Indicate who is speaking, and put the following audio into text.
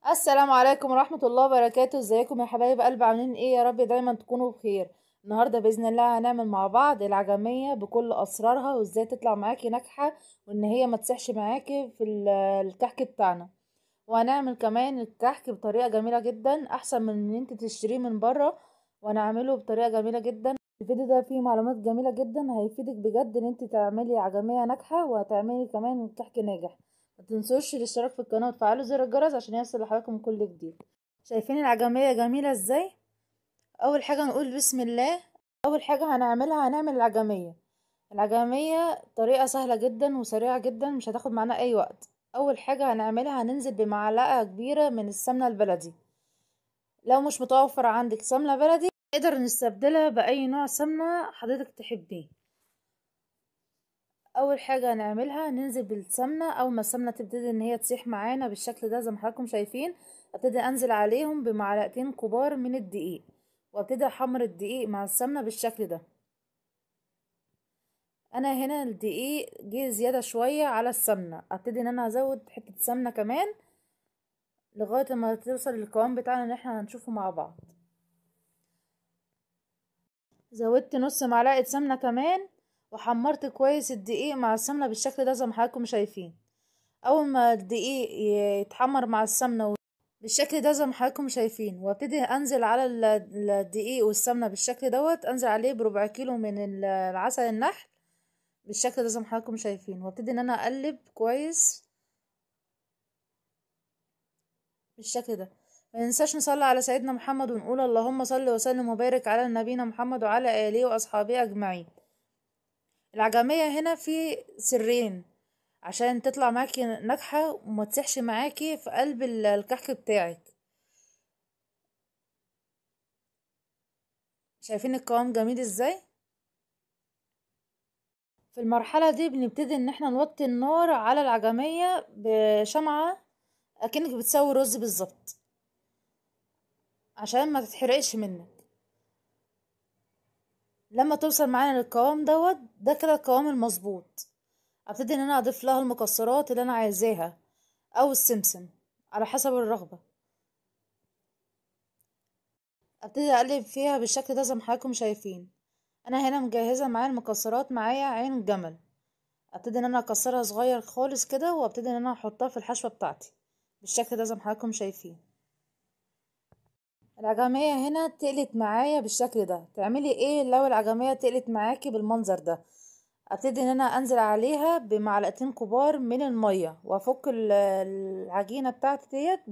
Speaker 1: السلام عليكم ورحمة الله وبركاته. ازيكم يا حبايب قلب؟ عاملين ايه؟ يا رب دايما تكونوا بخير. النهاردة بإذن الله هنعمل مع بعض العجمية بكل أسرارها، وازاي تطلع معاكي ناجحة وان هي ما تسحش معاكي في الكحك بتاعنا. وهنعمل كمان الكحك بطريقة جميلة جدا، احسن من ان انت تشتريه من بره، وهنعمله بطريقة جميلة جدا. الفيديو ده فيه معلومات جميلة جدا هيفيدك بجد ان انت تعملي عجمية ناجحة وهتعملي كمان كحك ناجح. ما تنسوش الاشتراك في القناة وتفعلوا زر الجرس عشان يصل لحضراتكم كل جديد. شايفين العجمية جميلة ازاي؟ اول حاجة نقول بسم الله. اول حاجة هنعملها هنعمل العجمية. العجمية طريقة سهلة جدا وسريعة جدا، مش هتاخد معانا اي وقت. اول حاجة هنعملها هننزل بمعلقة كبيرة من السمنة البلدي. لو مش متوفر عندك سمنة بلدي نقدر نستبدلها باي نوع سمنة حضرتك تحبيه. اول حاجة هنعملها ننزل بالسمنه. اول ما السمنة تبتدي ان هي تسيح معانا بالشكل ده زي ما حضراتكم شايفين، ابتدي انزل عليهم بمعلقتين كبار من الدقيق، وابتدي احمر الدقيق مع السمنة بالشكل ده. انا هنا الدقيق جه زيادة شوية على السمنة، ابتدي ان انا ازود حتة سمنه كمان لغاية ما توصل للقوام بتاعنا اللي احنا هنشوفه مع بعض. زودت نص معلقه سمنه كمان وحمرت كويس الدقيق مع السمنة بالشكل ده زي ما حضراتكم شايفين. اول ما الدقيق يتحمر مع السمنة بالشكل ده زي ما حضراتكم شايفين، وابتدي انزل على الدقيق والسمنه بالشكل دوت، انزل عليه بربع كيلو من العسل النحل بالشكل ده زي ما حضراتكم شايفين، وابتدي ان انا اقلب كويس بالشكل ده. ما ننساش نصلي على سيدنا محمد ونقول اللهم صل وسلم وبارك على نبينا محمد وعلى اله واصحابه اجمعين. العجمية هنا في سرين عشان تطلع معاكي ناجحة وما تسحش معاكي في قلب الكحك بتاعك. شايفين القوام جميل ازاي؟ في المرحلة دي بنبتدي ان احنا نوطي النار على العجمية بشمعة اكنك بتسوي رز بالظبط عشان ما تتحرقش منك. لما توصل معانا للقوام دوت ده كده القوام المظبوط، ابتدي ان انا اضيف لها المكسرات اللي انا عايزاها او السمسم على حسب الرغبة. ابتدي اقلب فيها بالشكل ده زي ما حضراتكم شايفين. انا هنا مجهزة معايا المكسرات، معايا عين جمل، ابتدي ان انا اكسرها صغير خالص كده، وابتدي ان انا احطها في الحشوه بتاعتي بالشكل ده زي ما حضراتكم شايفين. العجمية هنا تقلت معايا بالشكل ده. تعملي ايه لو العجمية تقلت معاكي بالمنظر ده؟ ابتدي ان انا انزل عليها بمعلقتين كبار من المية وافك العجينة بتاعتي ديت